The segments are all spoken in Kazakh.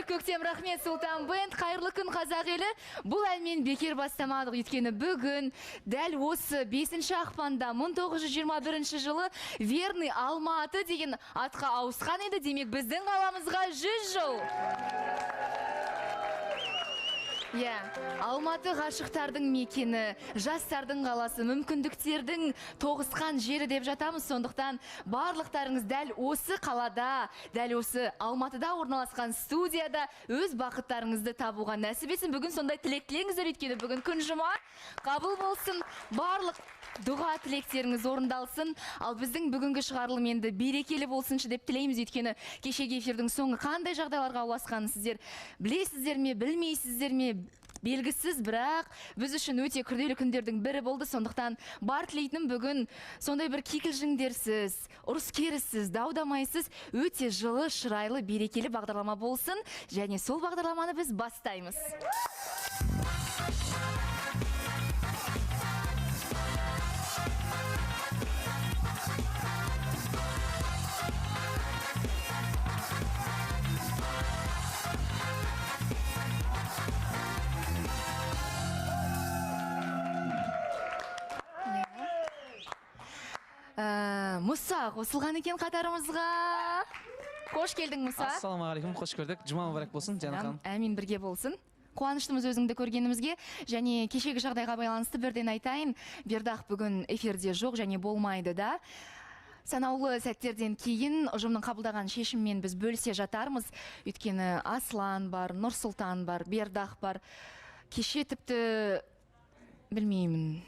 Көктем, рахмет, Сұлтан Бэнд. Қайырлы күн, қазақ елі. Бұл әнмен бекер бастамадық, өйткені бүгін дәл осы 5 ақпанда 1921 жылы Верный Алматы деген атқа ауысқан еді. Демек, біздің қаламызға 100 жыл. Иә, Алматы ғашықтардың мекені, жастардың қаласы, мүмкіндіктердің тоғысқан жері деп жатамыз. Сондықтан барлықтарыңыз дәл осы қалада, дәл осы Алматыда орналасқан студияда өз бақыттарыңызды табуға нәсіп етсін. Бүгін сондай тілек тілеңіздер, өйткені бүгін күн жұма, қабыл болсын, барлық дұға тілектеріңіз орындалсын. Ал біздің бүгінгі шығарылым енді берекелі болсыншы деп тілейміз, өйткені кешегі эфирдің соңы қандай жағдайларға ұласқанын сіздер білесіздер ме, білмейсіздер ме, белгісіз, бірақ біз үшін өте күрделі күндердің бірі болды. Сондықтан бар тілейтінім бүгін сондай бір кикілжіңдерсіз, ұрыс-керіссіз, дау-дамайсыз өте жылы, шырайлы, берекелі бағдарлама болсын. Және сол бағдарламаны біз бастаймыз. Мұса қосылған екен қатарымызға. Қош келдің, Мұса. Ассалаумағалейкум, қош көрдік. Жұма мүбәрәк болсын, Жана ханым. Әмин, бірге болсын. Қуаныштымыз өзіңді көргенімізге. Және кешегі жағдайға байланысты бірден айтайын, Бердақ бүгін эфирде жоқ және болмайды да. Санаулы сәттерден кейін ұжымның қабылдаған шешіммен біз бөлісе жатармыз. Өйткені Аслан бар, Нұрсұлтан бар, Бердақ бар. Кеше тіпті білмеймін,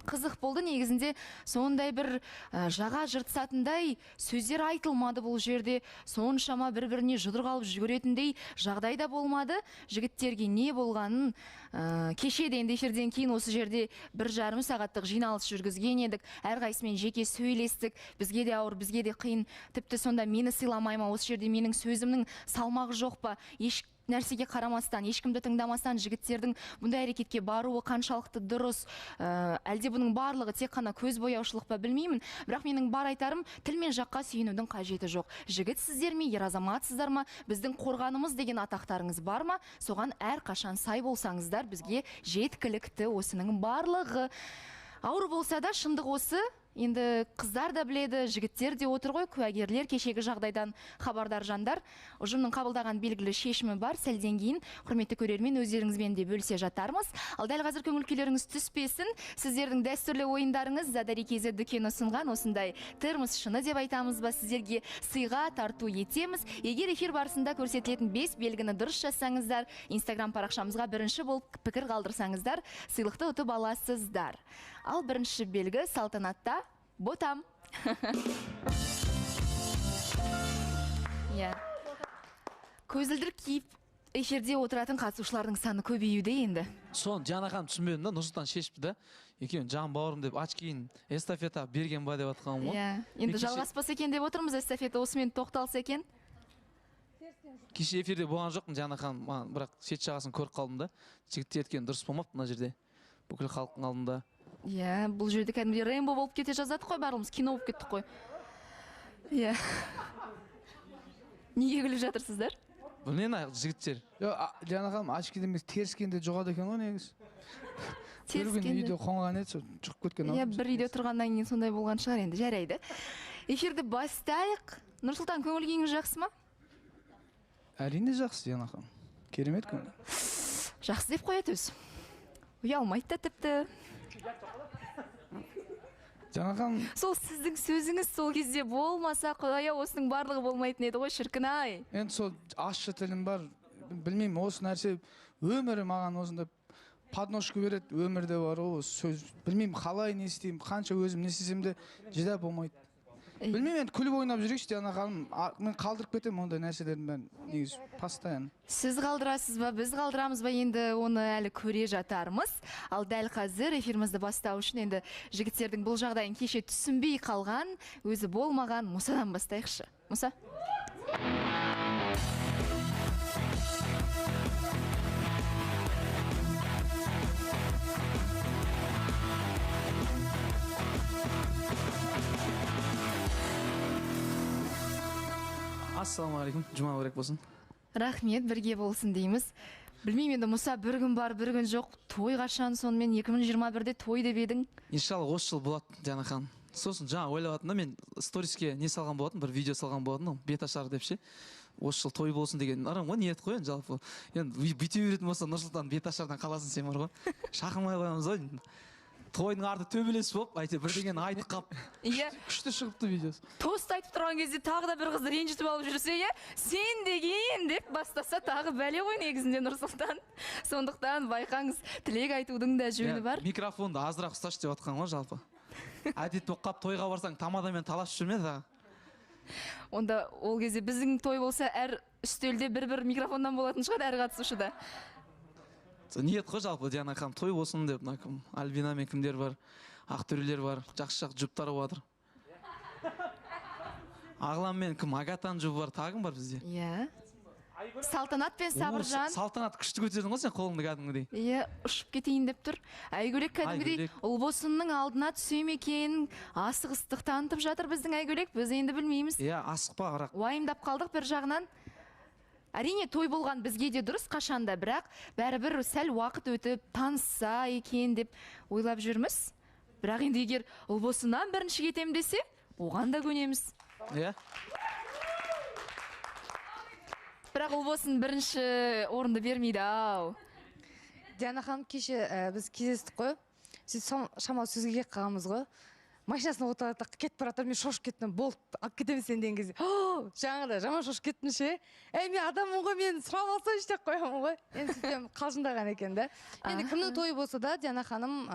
қызық болды негізінде, сондай бір жаға жыртысатындай сөздер айтылмады бұл жерде. Соншама бір-біріне жұдырық алып жүгіретіндей жағдай да болмады. Жігіттерге не болғанын кеше де енді эфирден кейін осы жерде 1,5 сағаттық жиналыс жүргізген едік. Әрқайсысымен жеке сөйлестік. Бізге де ауыр, бізге де қиын. Тіпті сонда мені сыйламай ма, осы жерде менің сөзімнің салмағы жоқ па? Еш нәрсеге қарамастан, ешкімді тыңдамастан жігіттердің бұндай әрекетке баруы қаншалықты дұрыс, әлде бұның барлығы тек қана көз бояушылық па, білмеймін. Бірақ менің бар айтарым, тіл мен жаққа сүйенудің қажеті жоқ. Жігітсіздер ме, ер азаматсыздар ма, біздің қорғанымыз деген атақтарыңыз бар ма, соған әрқашан сай болсаңыздар, бізге жеткілікті осының барлығы. Ауыр болса да шындық осы. Енді қыздар да біледі, жігіттер де отыр ғой, куәгерлер, кешегі жағдайдан хабардар жандар. Ұжымның қабылдаған белгілі шешімі бар. Сәлден кейін, құрметті көрермен, өздеріңізбен де бөлісе жатармыз. Ал дәл қазір көңіл күйлеріңіз түспесін. Сіздердің дәстүрлі ойындарыңыз Задари Kz дүкені ұсынған осындай термос шыны деп айтамыз ба, сіздерге сыйға тарту етеміз. Егер эфир барысында көрсетілетін 5 белгіні дұрыс жазсаңыздар, Инстаграм парақшамызға бірінші болып пікір қалдырсаңыздар, сыйлықты ұтып аласыздар. Ал бірінші белгі салтанатта ботам. Иә. Көзілдірік киіп эфирде отыратын қатысушылардың саны көбеюде енді. Сон Жана ханым түсінбедім да, Нұрсұлтан шешіпті да. Екеуін жан бауырым деп очкиін эстафета берген ба деп жатқаным ғой. Иә. Енді жалғаспаса екен деп отырмыз, эстафета осымен тоқталса екен. Кеше эфирде болған жоқпын, Жана ханым, маған бірақ шет жағасын көріп қалдым да. Жігіттер еткен дұрыс болмапты мына жерде. Бүкіл халықтың алдында. Иә, бұл жерде кәдімгідей Рэмбо болып кете жаздадық қой, барлығымыз кино болып кеттік қой. Иә. Неге күліп жатырсыздар? Білмеймін, жігіттер. Жоқ, Жана ханым, очки демес, теріскенде жұғады екен ғой негізі. Бір күн Теріскенде. үйде қонған еді, сол жұғып кеткен Иә, ау. бір үйде тұрғаннан кейін сондай болған шығар енді, жарайды. Эфирді бастайық. Нұрсұлтан, көңіл күйіңіз жақсы ма? Әрине жақсы, Жана ханым. Керемет көңіл. Жақсы деп қояды өзі. Ұялмайды да тіпті. Жана ханым, Сол сіздің сөзіңіз сол кезде болмаса, Құдай-ау, осының барлығы болмайтын еді ғой, шіркін ай. Енді сол ащы тілім бар, білмеймін, осы нәрсе өмірі маған осындай подножка береді, өмірде бар ғой, осы сөз, білмеймін, қалай не істеймін, қанша өзім не істесем де жида болмайды. Білмеймін, енді күліп ойнап жүрейікші, Жана ханым, мен қалдырып кетемін ондай нәрселердің бәрін, негізі, постоянно. Сіз қалдырасыз ба, біз қалдырамыз ба, енді оны әлі көре жатармыз. Ал дәл қазір эфирімізді бастау үшін енді жігіттердің бұл жағдайын кеше түсінбей қалған, өзі болмаған Мұсадан бастайықшы. Мұса. Ассалаумағалейкум, жұма мүбәрәк болсын. Рахмет, бірге болсын дейміз. Білмеймін енді, Мұса бір күн бар, бір күн жоқ. Той қашан сонымен? 2021-де той деп едің. Иншалла осы жыл болады, Диана ханым. Сосын жаңа ойлап жатырмын да, мен сториске не салған болатын, бір видео салған болатын, бет ашар деп ше. Осы жыл той болсын деген ырым ғой, ниет қой енді жалпы. Енді бүйте беретін болса, Нұрсұлтан бет ашардан қаласың сен бар ғой. Шақырмай қоямыз ғой. Тойдың арты төбелес болып, әйтеуір бірдеңені айтып қалып. Иә. Күшті шығыпты видеосы. Тост айтып тұрған кезде тағы да бір қызды ренжітіп алып жүрсе, иә, сен деген деп бастаса тағы бәле ғой негізінде Нұрсұлтан. Сондықтан байқаңыз, тілек айтудың да жөні бар. Микрофонды азырақ ұсташы деп жатқан ғой жалпы. Әдет болып қалып, тойға барсаң тамадамен таласып жүрме тағы. Онда ол кезде біздің той болса, әр үстелде бір-бір микрофоннан болатын шығар әр қатысушыда. Ниет қой жалпы, Диана ханым, той болсын деп, мына кім, Альбина мен кімдер бар, Ақтөрелер бар, жақсы-жақсы жұптар болып жатыр. Ағлан мен кім, Агатаның жұбы бар, тағы кім бар бізде? Иә. Салтанат пен Сабыржан. Салтанат күшті көтердің ғой сен қолыңды кәдімгідей. Иә, ұшып кетейін деп тұр. Айгөлек кәдімгідей Ұлбосынның алдына түсе ме екен, асығыстық танытып жатыр біздің Айгөлек, біз енді білмейміз. Иә, асықпа бірақ. Уайымдап қалдық бір жағынан. Әрине, той болған бізге де дұрыс қашанда, бірақ бәрібір сәл уақыт өтіп танысса екен деп ойлап жүрміз. Бірақ енді егер Ұлбосыннан бірінші кетем десе, оған да көнеміз. Иә. Бірақ Ұлбосын бірінші орынды бермейді ау. Диана ханым, кеше біз кездестік қой. Сөйтіп шамалы сөзге келіп қалғанбыз ғой. Машинасына отырады, кетіп бара жатыр, мен шошып кеттім, болды, алып кетемін сені деген кезде. Жаңағыда жаман шошып кеттім ше. Әй, мен адаммын ғой, мені сұрап алсайшы деп қоямын ғой. Енді сөйтсем қалжыңдаған екен да. Енді кімнің тойы болса да, Диана ханым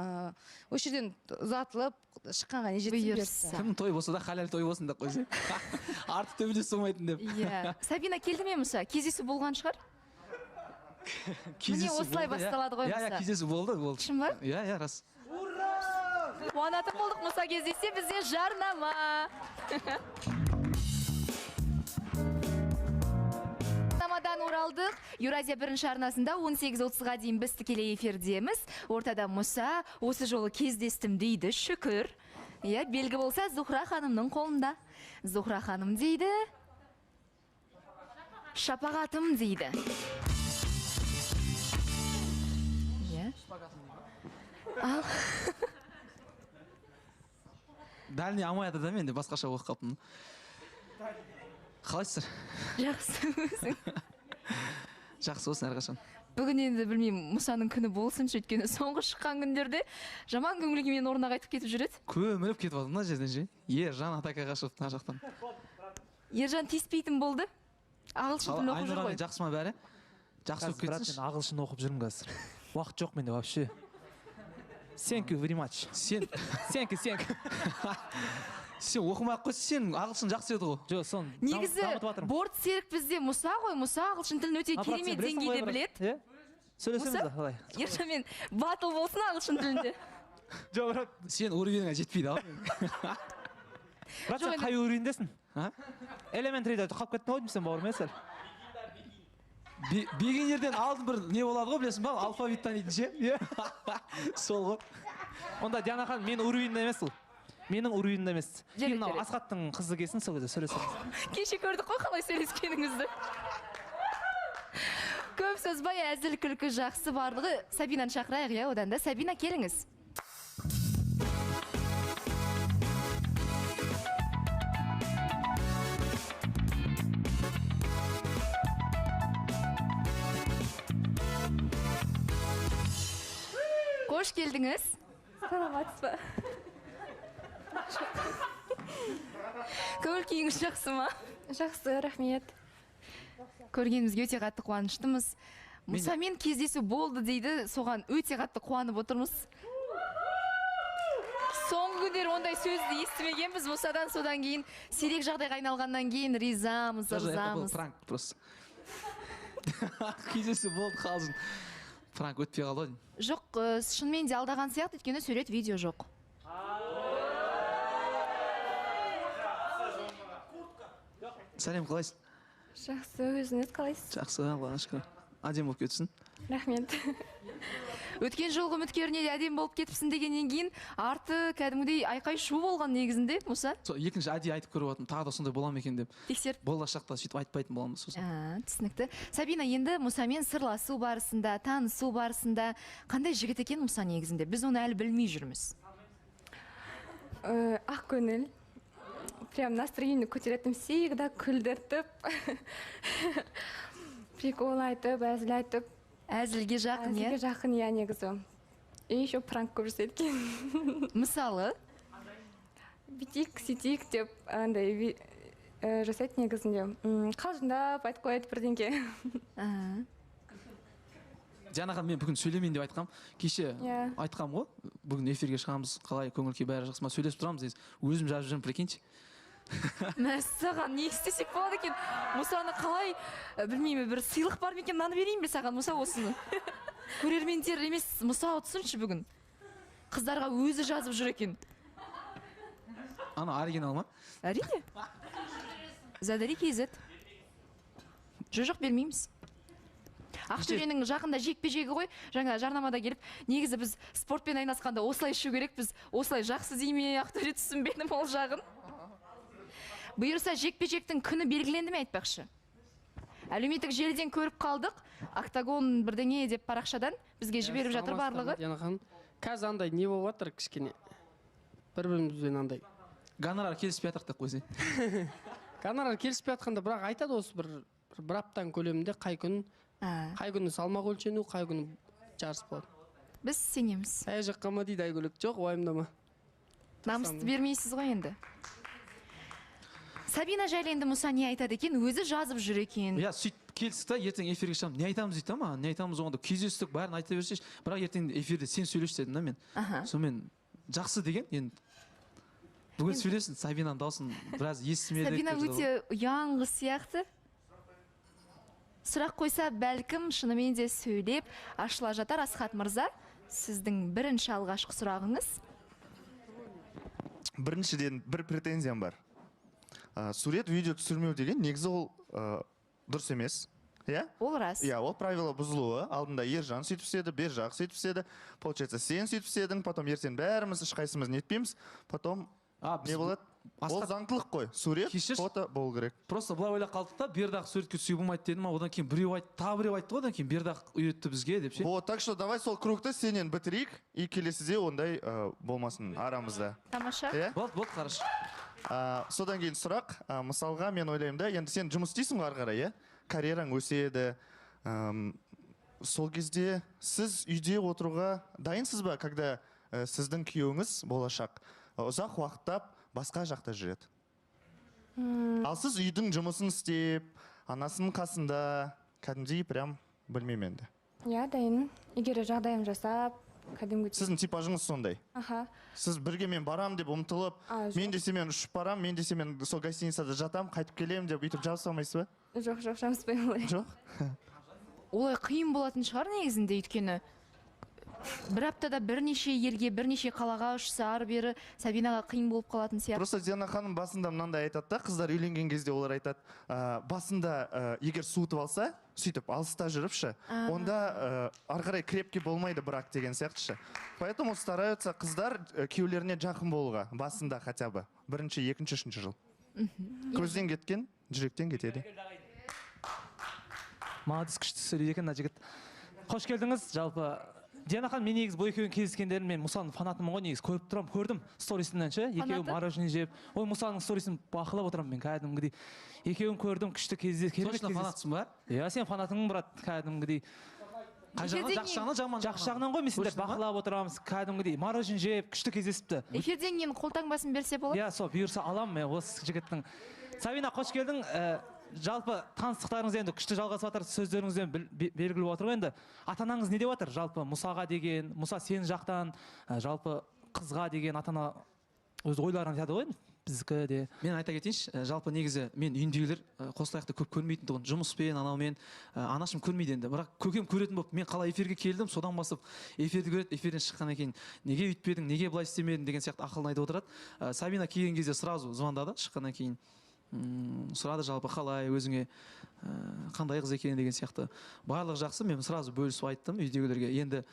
осы жерден ұзатылып шыққанға не жетсін бұйырса. Кімнің тойы болса да халал той болсын деп қойсай. Артық төбелес болмайтын деп. Иә. Сабина келді ме Мұса? Кездесу болған шығар? Міне осылай басталады ғой Мұса. Иә, кездесу болды, болды. Шын ба? Иә, иә, рас. Қуанатын болдық, Мұса кездессе бізде жарнама. Жарнамадан оралдық. Еуразия бірінші арнасында 18:30-ға дейін біз тікелей эфирдеміз. Ортада Мұса осы жолы кездестім дейді, шүкір. Иә, белгі болса Зухра ханымның қолында. Зухра ханым дейді, шапағатым дейді. Иә. Ал. Дальний алмай жатыр да, мен де басқаша оқып қалыппын. Қалайсыздар? Жақсы, өзің. Жақсы болсын әрқашан. Бүгін енді білмеймін, Мұсаның күні болсыншы, өйткені соңғы шыққан күндерде жаман көңіл күймен орнына қайтып кетіп жүреді. Көміліп кетіп жатыр мына жерден ше. Ержан атакаға шығып мына жақтан. Ержан тиіспейтін болды. Ағылшын тілін оқып жүр ғой. Жақсы ма бәрі? Жақсы болып кетсінші. Мен ағылшын оқып жүрмін қазір. Уақыт жоқ менде вообще. Thank you very much. Сен Thank you, thank you. Сен оқымай ақ қойшы, сен ағылшын жақсы еді ғой. Жоқ, соны негізі борт серік бізде Мұса ғой, Мұса ағылшын тілін өте керемет деңгейде біледі. Сөйлесеміз да, қалай? Ержанмен батыл болсын ағылшын тілінде. Жоқ, брат, сен уровеніңе жетпейді ау. Брат, сен қай уровеньдесің? Элементарида қалып кеттің ғой деймін сен, бауырым, сәл. Бегинерден алдын бір не болады ғой, білесің ба? Алфавит танитын ше? Сол ғой. Онда Диана ханым, менің уровеньде емес ол. Менің уровеньде емес. Кейін мынау Асхаттың қызы келсін, сол кезде сөйлесеміз. Кеше көрдік қой қалай сөйлескеніңізді. Көп созбай әзіл күлкі жақсы барлығы. Сабинаны шақырайық, иә, одан да. Сабина, келіңіз. Қош келдіңіз. Саламатсыз ба? Көңіл күйіңіз жақсы ма? Жақсы, рахмет. Көргенімізге өте қатты қуаныштымыз. Мұсамен кездесу болды дейді, соған өте қатты қуанып отырмыз. Соңғы күндері ондай сөзді естімегенбіз Мұсадан, содан кейін сирек жағдайға айналғаннан кейін ризамыз, ырзамыз. Пранк просто. Кездесу болды, қалжың. Пранк өтпей қалды ғой. Жоқ, шынымен де алдаған сияқты, өйткені сурет, видео жоқ. Сәлем, қалайсың? Жақсы, өзіңіз қалайсыз? Жақсы, Аллаға шүкір. Әдемі болып кетсін. Рахмет. Өткен жолғы үміткеріне де әдемі болып кетіпсің дегеннен кейін арты кәдімгідей айқай шу болған негізінде, Мұса. Сол екінші әдейі айтып көріп жатырмын, тағы да сондай бола ма екен деп. Тексеріп. Болашақта сөйтіп айтпайтын боламыз сосын. Түсінікті. Сабина, енді Мұсамен сырласу барысында, танысу барысында қандай жігіт екен Мұса негізінде? Біз оны әлі білмей жүрміз. Ақ көңіл. Прям настроение көтеретін, всегда күлдіртіп, прикол айтып, әзіл айтып. Әзілге жақын, иә? Әзілге жақын, иә, негізі. И еще пранк көп жасайды екен. Мысалы? Бүйтейік, сөйтейік деп андай жасайды негізінде. Қалжыңдап айтып қояды бірдеңке. Диана ханым, мен бүгін сөйлемейін деп айтқам. Кеше айтқам ғой, бүгін эфирге шығамыз, қалай көңіл күй бәрі жақсы ма, сөйлесіп тұрамыз негізі. Өзім жазып жүрмін, прикиньте. Мәссаған, не істесек болады екен? Мұсаны қалай, білмеймін, бір сыйлық бар ма екен, мынаны берейін бе саған, Мұса, осыны? Көрермендер емес, Мұса ұтсыншы бүгін. Қыздарға өзі жазып жүр екен. Ана оригинал ма? Әрине. Задари kz. Жоқ, бермейміз. Ақтөренің жақында жекпе-жегі ғой, жаңа жарнамада келіп, негізі біз спортпен айналысқанда осылай ішу керекпіз, осылай жақсы дей ме, Ақтөре, түсінбедім ол жағын. Бұйырса жекпе-жектің күні белгіленді ме айтпақшы? Әлеуметтік желіден көріп қалдық, октагон бірдеңе деп парақшадан бізге жіберіп жатыр барлығы. Диана ханым, қазір андай не болып жатыр кішкене? Бір-бірімізбен андай. Гонорар келіспей жатыр деп қойсай. Гонорар келіспей жатқанда, бірақ айтады осы бір аптаның көлемінде қай күн, қай күні салмақ өлшену, қай күні жарыс болады. Біз сенеміз. Сая жаққа ма дейді Айгүлік? Жоқ, уайымдама. Намысты бермейсіз ғой енді. Сабина жайлы енді Мұса не айтады екен, өзі жазып жүр екен. Иә, сөйтіп келістік та, ертең эфирге шығамын. Не айтамыз дейді ма? Не айтамыз оғанда? Кездестік, бәрін айта берсейші. Бірақ ертең эфирде сен сөйлеші дедім да мен. Сонымен жақсы деген, енді бүгін сөйлесін, Сабинаның дауысын біраз естімедік. Сабина өте ұяң қыз сияқты. Сұрақ қойса, бәлкім шынымен де сөйлеп ашыла жатар. Асхат мырза, сіздің бірінші алғашқы сұрағыңыз. Біріншіден бір претензиям бар. Сурет, видео түсірмеу деген негізі ол дұрыс емес. Иә? Ол рас. Иә, ол правила бұзылуы. Алдында Ержан сөйтіп істеді, Бержақ сөйтіп істеді. Получается, сен сөйтіп істедің, потом ертең бәріміз ешқайсымыз нетпейміз. Потом не болады? Ол заңдылық қой. Сурет, фото болу керек. Просто былай ойлап қалдық та, Бердақ суретке түсуге болмайды дедім, одан кейін біреу айтты, тағы біреу айтты ғой, одан кейін Бердақ үйретті бізге деп ше. Вот, так что давай сол кругты сенен бітірейік, и келесіде ондай болмасын арамызда. Тамаша. Иә? Болды, болды, хорошо. Содан кейін сұрақ, мысалға мен ойлаймын да, енді сен жұмыс істейсің ғой ары қарай, иә? Карьераң өседі. Сол кезде сіз үйде отыруға дайынсыз ба, когда сіздің күйеуіңіз болашақ ұзақ уақыттап басқа жақта жүреді? Ал сіз үйдің жұмысын істеп, анасының қасында, кәдімгідей прям білмеймін енді. Иә, дайынмын. Егер жағдайым жасап, кәдімгідей. Сіздің типажыңыз сондай. Аха. Сіз бірге мен барам деп ұмтылып, мен десе мен ұшып барам, мен десе мен сол гостиницада жатам, қайтып келемін деп өйтіп жабыса алмайсыз ба? Жоқ, жоқ, жабыспаймын олай. Жоқ? Олай қиын болатын шығар негізінде, өйткені бір аптада бірнеше елге, бірнеше қалаға ұшса ары-бері Сабинаға қиын болып қалатын сияқты. Просто Диана ханым басында мынандай айтады да, қыздар үйленген кезде олар айтады, басында егер суытып алса, сөйтіп алыста жүріпші, онда ары қарай крепкий болмайды брак деген сияқты шы. Поэтому стараются қыздар күйеулеріне жақын болуға, басында хотя бы, бірінші, екінші, үшінші жыл. Көзден кеткен, жүректен кетеді. Молодец, күшті сөйлейді екен мына жігіт. Қош келдіңіз, жалпы Диана ханым, мен негізі бұл екеуінің кездескендерін, мен Мұсаның фанатымын ғой негізі, көріп тұрамын, көрдім сторисінен ше, екеуі мороженое жеп, ой, Мұсаның сторисін бақылап отырамын мен кәдімгідей. Екеуін көрдім, күшті кездескен. Точно фанатсың ба? Иә, сен фанатыңмын, брат, кәдімгідей. Қай жағынан? Жақсы жағынан, жаман жақсы жағынан ғой, мен сендер бақылап отырамыз, кәдімгідей мороженое жеп, күшті кездесіпті. Эфирден кейін қолтаңбасын берсе болады? Иә, сол бұйырса аламын мен осы жігіттің. Сабина, қош келдің. Жалпы таныстықтарыңыз енді күшті жалғасып жатыр, сөздеріңізден белгілі болып отыр ғой енді. Ата-анаңыз не деп жатыр? Жалпы Мұсаға деген, Мұса сен жақтан, жалпы қызға деген ата-ана өз ойларын айтады ғой енді, біздікі де. Мен айта кетейінші, жалпы негізі мен үйіндегілер Қослайықты көп көрмейтін тұғын, жұмыспен, анаумен, анашым көрмейді енді. Бірақ көкем көретін болып, мен қалай эфирге келдім, содан бастап эфирді көреді, эфирден шыққаннан кейін неге өйтпедің, неге былай істемедің деген сияқты ақылын айтып отырады. Сабина келген кезде сразу звондады, шыққаннан кейін. Сұрады жалпы қалай өзіңе, қандай қыз екен деген сияқты. Барлығы жақсы, мен сразу бөлісіп айттым үйдегілерге. Енді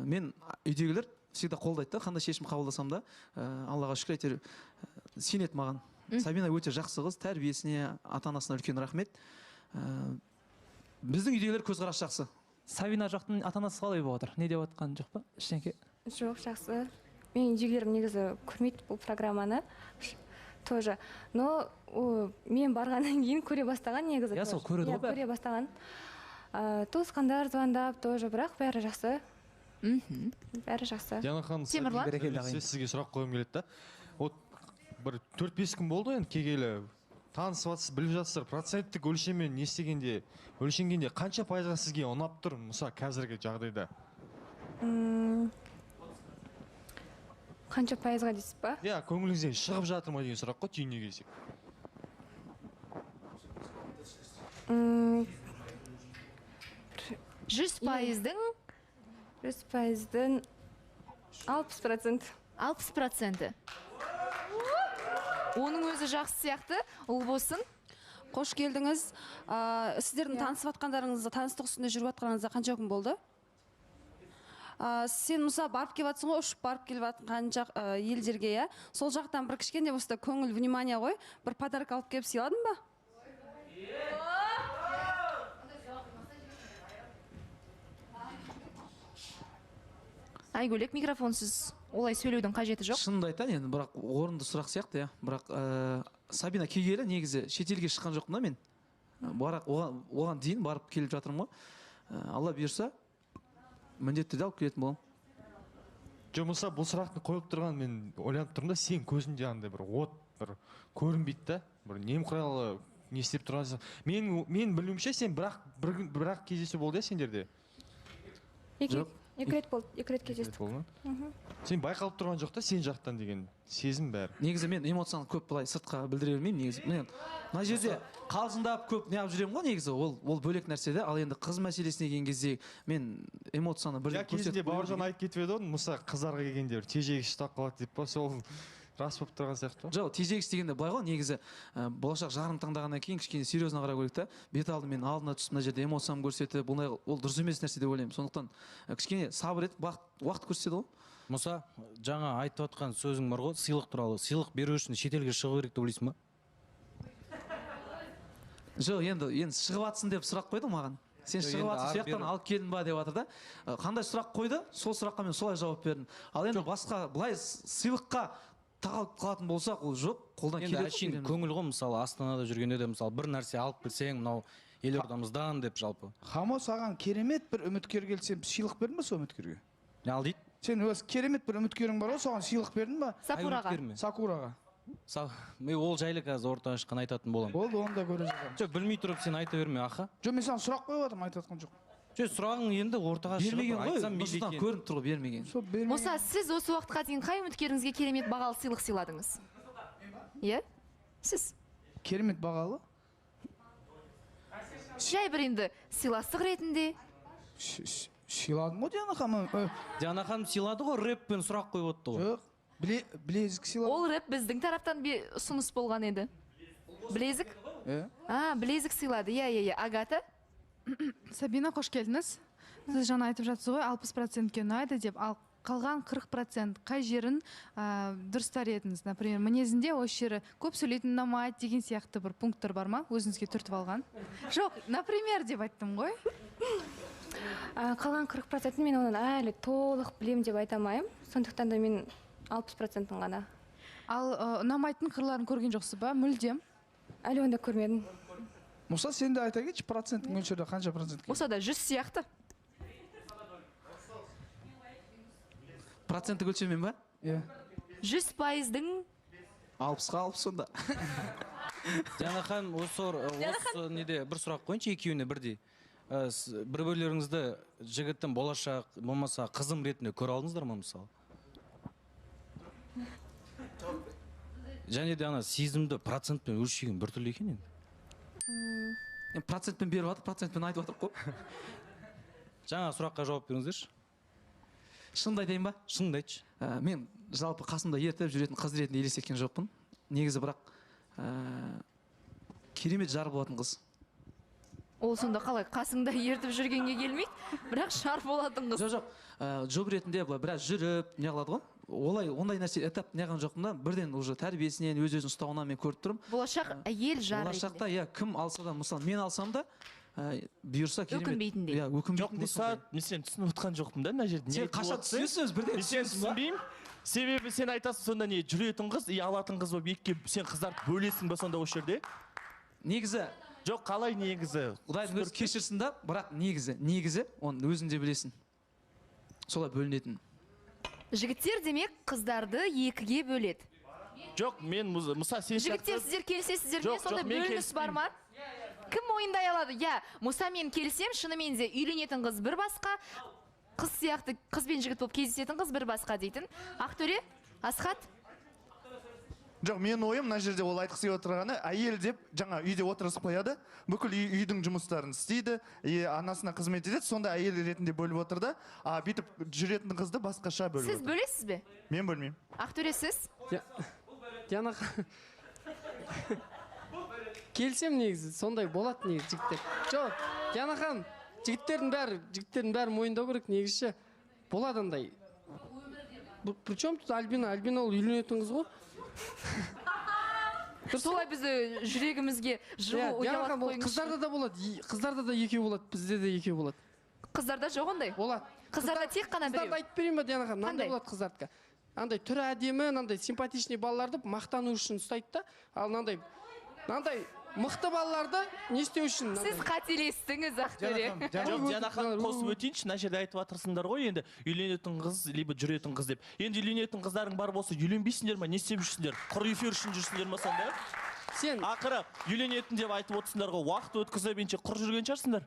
мен үйдегілер всегда қолдайды да, қандай шешім қабылдасам да, Аллаға шүкір, әйтеуір сенеді маған. Сабина өте жақсы қыз, тәрбиесіне, ата-анасына үлкен рахмет. Біздің үйдегілер көзқарас жақсы. Сабина жақтың ата-анасы қалай болып отыр? Не деп жатқан жоқ па? Ештеңке? Жоқ, жақсы. Менің үйдегілерім негізі көрмейді бұл программаны. Тоже. Но мен барғаннан кейін көре бастаған негізі. Иә, сол көреді ғой бәрі. Көре бастаған. Туысқандар звондап тоже, бірақ бәрі жақсы. Бәрі жақсы. Диана ханым, Темірлан? сізге сұрақ қойғым келеді да. Вот бір 4-5 күн болды енді келгелі. Танысып жатсыз, біліп жатсыздар, проценттік өлшеммен не істегенде, өлшенгенде қанша пайызға сізге ұнап тұр, Мұса, қазіргі жағдайда? Қанша пайызға дейсіз ба? Иә, көңіліңізден шығып жатыр ма деген сұрақ қой, түйінге келсек. 100%-дің? 100%-дің 60%. 60%. Оның өзі жақсы сияқты, ұл болсын. Қош келдіңіз. Сіздердің танысып жатқандарыңызда, таныстық үстінде жүріп жатқандарыңызда қанша күн болды? Сен, Мұса, барып келіп жатсың ғой, ұшып барып келіп жатқан жақ, елдерге, иә? Сол жақтан бір кішкене болса да көңіл, внимание ғой, бір подарок алып келіп сыйладың ба? Айгөлек, микрофонсыз олай сөйлеудің қажеті жоқ. Шынымды айтайын енді, бірақ орынды сұрақ сияқты, иә. Бірақ Сабина келгелі негізі шетелге шыққан жоқпын да мен. Бірақ оған дейін барып келіп жатырмын ғой. Алла бұйырса, міндетті түрде алып келетін боламын. Жоқ, Мұса, бұл сұрақтың қойылып тұрғанын мен ойланып тұрмын да, сен көзінде андай бір от бір көрінбейді да, бір немқұрайлы не істеп тұрған. Мен білуімше, сен бірақ кездесу болды, иә, сендерде? Екі рет болды, екі рет кездестік. Сен байқалып тұрған жоқ та, сен жақтан деген сезім бәрі. Негізі мен эмоцияны көп былай сыртқа білдіре бермеймін негізі. Мен мына жерде қалжыңдап көп неғып жүремін ғой негізі, ол бөлек нәрсе де. Ал енді қыз мәселесіне келген кезде мен эмоцияны бірден көрсетіп. Кезінде Бауыржан айтып кетіп еді ғой, Мұса қыздарға келгенде бір тежегіш ұстап қалады деп па, сол рас болып тұрған сияқты ғой. Жоқ, тежегіш дегенде былай ғой, негізі болашақ жарым таңдағаннан кейін кішкене серьезно қарау керек та. Бет алды мен алдына түсіп мына жерде эмоциямды көрсетіп, бұндай ол дұрыс емес нәрсе деп ойлаймын. Сондықтан кішкене сабыр етіп, уақыт көрсетеді ғой. Мұса, жаңа айтып отқан сөзің бар ғой, сыйлық туралы. Сыйлық беру үшін шетелге шығу керек деп ойлайсың ба? Жоқ, енді шығып атсын деп сұрақ қойды маған. Сен шығып атсың, сол жақтан алып келдің ба деп жатыр да. Қандай сұрақ қойды, сол сұраққа мен солай жауап бердім. Ал енді басқа былай сыйлыққа тағалып қалатын болсақ, ол жоқ, қолдан келеді. Енді әшейін көңіл ғой, мысалы, Астанада жүргенде де, мысалы, бір нәрсе алып келсең, мынау елордамыздан деп жалпы. Хамо, саған керемет бір үміткер келсе, сыйлық бердің ба сол үміткерге? Не ал дейді? Сен өз керемет бір үміткерің бар ғой, соған сыйлық бердің ба? Сакураға. Сакураға. Мен ол жайлы қазір ортаға шыққан айтатын боламын. Болды, оны да көре жатармыз. Жоқ, білмей тұрып сен айта берме, аха. Жоқ, мен саған сұрақ қойып жатырмын, айтып жатқан жоқпын. Жоқ, сұрағың енді ортаға шығып айтсам мейлі екен. Көрініп тұр ғой, бермеген. Мұса, сіз осы уақытқа дейін қай үміткеріңізге керемет бағалы сыйлық сыйладыңыз? Иә? Сіз? Керемет бағалы? Жай бір енді сыйластық ретінде. Сыйладым ғой, Диана ханым. Диана ханым сыйлады ғой, рэппен сұрақ қойып отты ғой. Жоқ, білезік сыйладым. Ол рэп біздің тараптан ұсыныс болған еді. Білезік? А, білезік сыйлады. Иә, иә, иә. Агата? Сабина, қош келдіңіз. Сіз жаңа айтып жатсыз ғой, 60%-ке ұнайды деп, ал қалған 40% қай жерін дұрыстар едіңіз? Например, мінезінде осы жері көп сөйлейтін ұнамайды деген сияқты бір пункттар бар ма? Өзіңізге түртіп алған? Жоқ, например деп айттым ғой. Қалған 40%-ін мен оның әлі толық білем деп айта алмаймын. Сондықтан да мен 60%-ін ғана. Ал ұнамайтын қырларын көрген жоқсыз ба? Мүлдем? Әлі онда көрмедім. Мұса, сен де айта кетші, проценттің мөлшері қанша процент? Мұса да 100 сияқты. Проценттік өлшеммен ба? Иә. 100%-дің 60-қа 60 сонда. Диана ханым, осы неде бір сұрақ қойыншы екеуіне бірдей. Бір-бірлеріңізді жігіттің болашақ болмаса қызым ретінде көре алдыңыздар ма мысалы? Және де ана сезімді процентпен өлшеген біртүрлі екен енді. Процентпен беріп жатыр, процентпен айтып жатыр қой. Жаңа сұраққа жауап беріңіздерші. Шынымды айтайын ба? Шынымды айтшы. Мен жалпы қасымда ертіп жүретін қыз ретінде елестеткен жоқпын. Негізі бірақ Керемет жар болатын қыз. Ол сонда қалай қасыңда ертіп жүргенге келмейді, бірақ жар болатын қыз. Жоқ, жоқ, жұп ретінде былай біраз жүріп не қылады ғой. Олай ондай нәрсе этап неған жоқпын да, бірден уже тәрбиесінен, өз өзін ұстауынан мен көріп тұрмын. Болашақ әйел жар Болашақта, иә, кім алса да, мысалы мен алсам да, бұйырса керемет. Өкінбейтіндей. Иә, өкінбейтіндей. Жоқ, Мұса, мен сені түсініп отқан жоқпын да мына жерде. Сен қашан түсінесің өзі, бірден Мен сені түсінесің ба? түсінбеймін. Себебі сен айтасың, сонда не жүретін қыз, и алатын қыз болып екіге сен қыздарды бөлесің ба сонда осы жерде? Негізі жоқ, қалай негізі? Құдайдың өзі кешірсін да, бірақ негізі оны өзің де білесің. Солай бөлінетін. Жігіттер демек қыздарды екіге бөледі. Жоқ, мен Мұса сен Жігіттер, сіздер келісесіздер ме? Жоқ, Сонда жоқ, мен бөлініс бар ма? Кім мойындай алады? Иә, Мұса, мен келісем, шынымен де үйленетін қыз бір басқа, қыз сияқты қыз бен жігіт болып кездесетін қыз бір басқа дейтін. Ақтөре, Асхат? Жоқ, менің ойым мына жерде ол айтқысы келіп отырғаны, әйел деп жаңа үйде отырғызып қояды, бүкіл үйдің жұмыстарын істейді, анасына қызмет етеді, сонда әйел ретінде бөліп отыр да, а бүйтіп жүретін қызды басқаша бөліп Сіз отыр. бөлесіз бе? Мен бөлмеймін. Ақтөре, сіз? Диана, келсем негізі, сондай болады негізі жігіттер. Жоқ, Диана ханым, жігіттердің бәрі мойындау керек негізі ше. Болады андай. Причем тут Альбина? Альбина ол үйленетін қыз ғой. Солай бізді жүрегімізге жылу Иә, Диана ұялатып ханым, ол қойыңызшы. Қыздарда да болады, қыздарда да екеу болады, бізде де екеу болады. Қыздарда жоқ ондай? Болады. Қыздарда тек қана біреу. Қыздарды айтып берейін ба, Диана ханым? Мынандай Қандай? болады қыздардікі. Андай түрі әдемі, мынандай симпатичный балаларды мақтану үшін ұстайды да, ал мынандай мықты балаларды не істеу үшін? Сіз қателестіңіз, Ақтөре. Жоқ, Диана ханым, қосып өтейінші, мына жерде айтып жатырсыңдар ғой енді үйленетін қыз, либо жүретін қыз деп. Енді үйленетін қыздарың бар болса, үйленбейсіңдер ма? Не істеп жүрсіңдер? Құр эфир үшін жүрсіңдер ма сонда? Сен ақыры үйленетін деп айтып отырсыңдар ғой, уақыт өткізіп енше құр жүрген шығарсыңдар.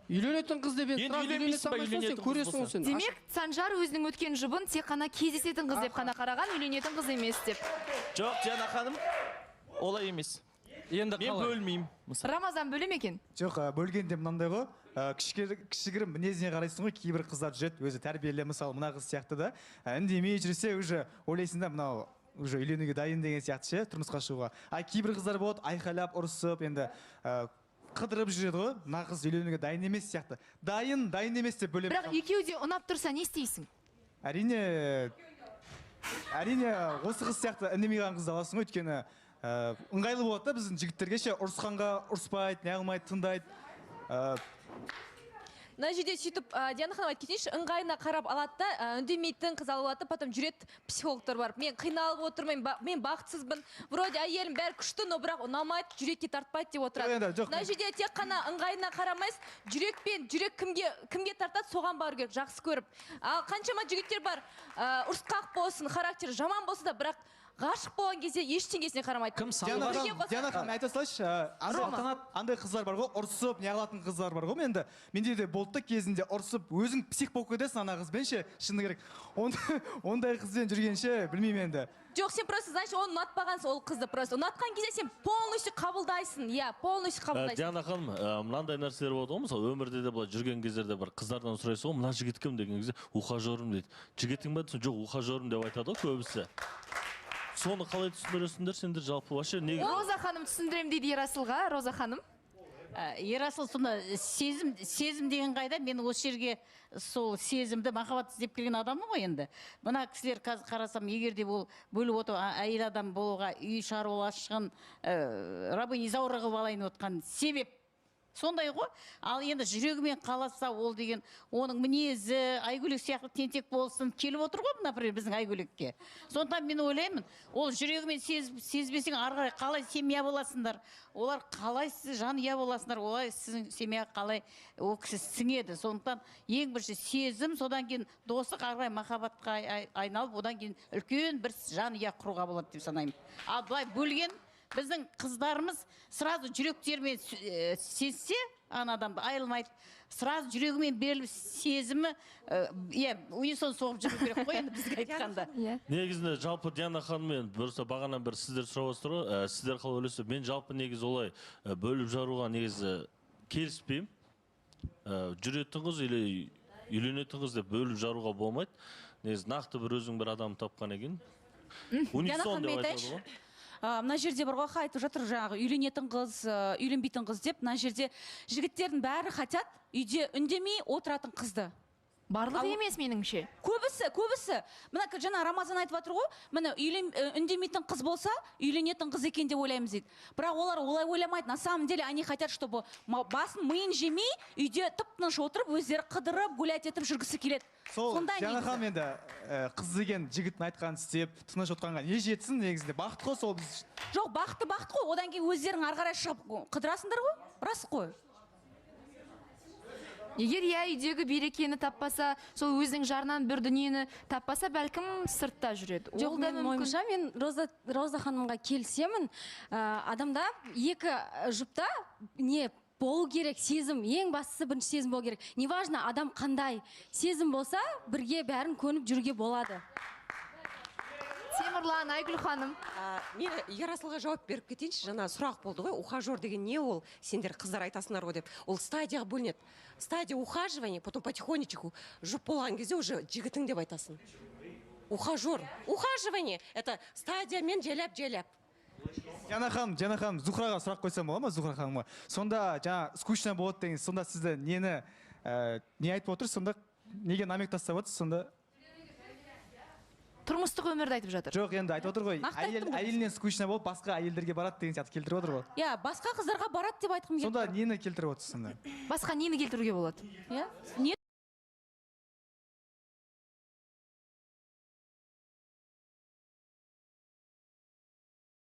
Үйленетін қыз деп енді сразу үйлене үйленбейсің ба, салмайсың, сен үйленетін қыз көресің ғой болса? сен. Демек, Санжар өзінің өткен жұбын тек қана кездесетін қыз деп қана қараған, үйленетін қыз емес деп. Жоқ, Диана ханым, олай емес. Енді мен бөлмеймін. Рамазан бөле ме екен? Жоқ, бөлгенде мынандай ғой, кішігірім мінезіне қарайсың ғой, кейбір қыздар жүреді, өзі тәрбиелі, мысалы мына қыз сияқты да, үндемей жүрсе уже ойлайсың да, мынау уже үйленуге дайын деген сияқты ше, тұрмысқа шығуға. А кейбір қыздар болады, айқайлап, ұрысып, енді қыдырып жүреді ғой, мына қыз үйленуге дайын емес сияқты. Дайын, дайын емес деп бөлемін. Бірақ екеуі де ұнап тұрса не істейсің? Әрине, осы қыз сияқты үндемей қалған қызды аласың ғой, өйткені ыңғайлы болады да біздің жігіттерге ше, ұрысқанға ұрыспайды, не қылмайды, тыңдайды. Мына жерде сөйтіп, Диана ханым айтып кетейінші, ыңғайына қарап алады да, үндемейтін қыз алып алады да, потом жүреді психологтар барып. Мен қиналып отырмын, мен бақытсызбын, вроде әйелім бәрі күшті, но бірақ ұнамайды, жүрекке тартпайды деп отырады. Енді, жоқ. Мына жерде тек қана ыңғайына қарамайсыз, жүрекпен, жүрек кімге тартады, соған бару керек, жақсы көріп. Ал қаншама жігіттер бар, ұрысқақ болсын, характері жаман болса да, бірақ ғашық болған кезде ештеңесіне қарамайды. Кім Диана ханым, Диана ханым, айта салайыншы, андай қыздар бар ғой, ұрысып, не қылатын қыздар бар ғой, енді менде де болды да кезінде ұрысып, өзің псих болып кетесің ана қызбен ше, шыны керек. Ондай қызбен жүргенше, білмеймін енді. Жоқ, сен просто, знаешь, оны ұнатпағансың, ол қызды просто. Ұнатқан кезде сен полностью қабылдайсың, иә, полностью қабылдайсың. Диана ханым, мынандай нәрселер болады ғой, мысалы өмірде де былай жүрген кездерде бір қыздардан сұрайсың ғой, мына жігіт кім деген кезде, ухажерім дейді. Жігітің ба десең, жоқ, ухажерім деп айтады ғой көбісі. Соны қалай түсіндіресіңдер сендер жалпы вообще неге? Роза ханым түсіндірем дейді Ерасылға. Роза ханым. Ерасыл, сонда сезім деген қайда? Мен осы жерге сол сезімді, махаббат іздеп келген адаммын ғой енді. Мына кісілер қазір қарасам, егер де ол бөліп отыр, әйел адам болуға, үй шаруашылығын, рабыня Изаура қылып алайын отқан себеп сондай ғой. Ал енді жүрегімен қаласа, ол деген оның мінезі, Айгүлек сияқты тентек болсын, келіп отыр ғой, например, біздің Айгүлекке. Сондықтан мен ойлаймын, ол жүрегімен сезбесең, ары қарай қалай семья боласыңдар, олар қалай сіз жанұя боласыңдар, олай сіздің семья қалай ол кісі сіңеді. Сондықтан ең бірінші сезім, содан кейін достық, ары қарай махаббатқа айналып, одан кейін үлкен бір жанұя құруға болады деп санаймын. Ал былай бөлген біздің қыздарымыз сразу жүректерімен сезсе, ана адамды айырылмайды, сразу жүрегімен беріліп сезімі, иә, унисон соғып жүру керек қой енді бізге айтқанда. Негізінде жалпы Диана ханыммен бұрса бағана бір сіздер сұрап отырсыздар ғой, сіздер қалай ойлайсыздар? Мен жалпы негізі олай бөліп жаруға негізі келіспеймін. Жүретін қыз или үйленетін қыз деп бөліп жаруға болмайды. Негізі нақты бір өзің бір адам тапқан екен. Унисон деп айтады ғой. Мына жерде бір ғой айтып жатыр жаңағы үйленетін қыз, үйленбейтін қыз деп. Мына жерде жігіттердің бәрі хотят үйде үндемей отыратын қызды. Барлығы емес меніңше. Көбісі, көбісі. Мына жаңа Рамазан айтып жатыр ғой, міне үндемейтін қыз болса, үйленетін қыз екен деп ойлаймыз дейді. Бірақ олар олай ойламайды. На самом деле они хотят, чтобы басын миын жемей, үйде тып-тыныш отырып, өздері қыдырып, гулять етіп жүргісі келеді. Сол Сонда Диана негізі. ханым, енді қыз деген жігіттің айтқанын істеп, тыныш отырғанға не жетсін негізінде? Бақыт қой сол біз. Жоқ, бақытты бақыт қой. Одан кейін өздерің ары қарай шығып қыдырасыңдар ғой. Рас қой. Егер иә үйдегі берекені таппаса, сол өзінің жарынан бір дүниені таппаса, бәлкім сыртта жүреді. Жоқ, Ол да менің мүмкін. ойымша, мен Роза ханымға келісемін. Адамда екі жұпта не болу керек, сезім. Ең бастысы бірінші сезім болу керек. Неважно, адам қандай, сезім болса, бірге бәрін көніп жүруге болады. Темірлан, Айгүл ханым. Мен Ерасылға жауап беріп кетейінші. Жаңа сұрақ болды ғой, ухажер деген не ол? Сендер қыздар айтасыңдар ғой деп. Ол стадияға бөлінеді. Стадия ухаживания, потом потихонечку жұп болған кезде уже жігітің деп айтасың. Ухажер. Ухаживание это стадиямен жайлап-жайлап. Диана ханым, Диана ханым, Зухраға сұрақ қойсам бола ма, Зухра ханымға? Сонда жаңа скучно болады деген, сонда сізді нені, не айтып отырсыз, сонда неге намек тастап отырсыз, сонда? Тұрмыстық өмірді айтып жатыр. Жоқ, енді айтып отыр ғой, Нақты айттым ғой. әйелінен скучно болып, басқа әйелдерге барады деген сияқты келтіріп отыр ғой. Иә, басқа қыздарға барады деп айтқым келіп Сонда тұр. нені келтіріп отырсыз сонда? Басқа нені келтіруге болады? Иә? Не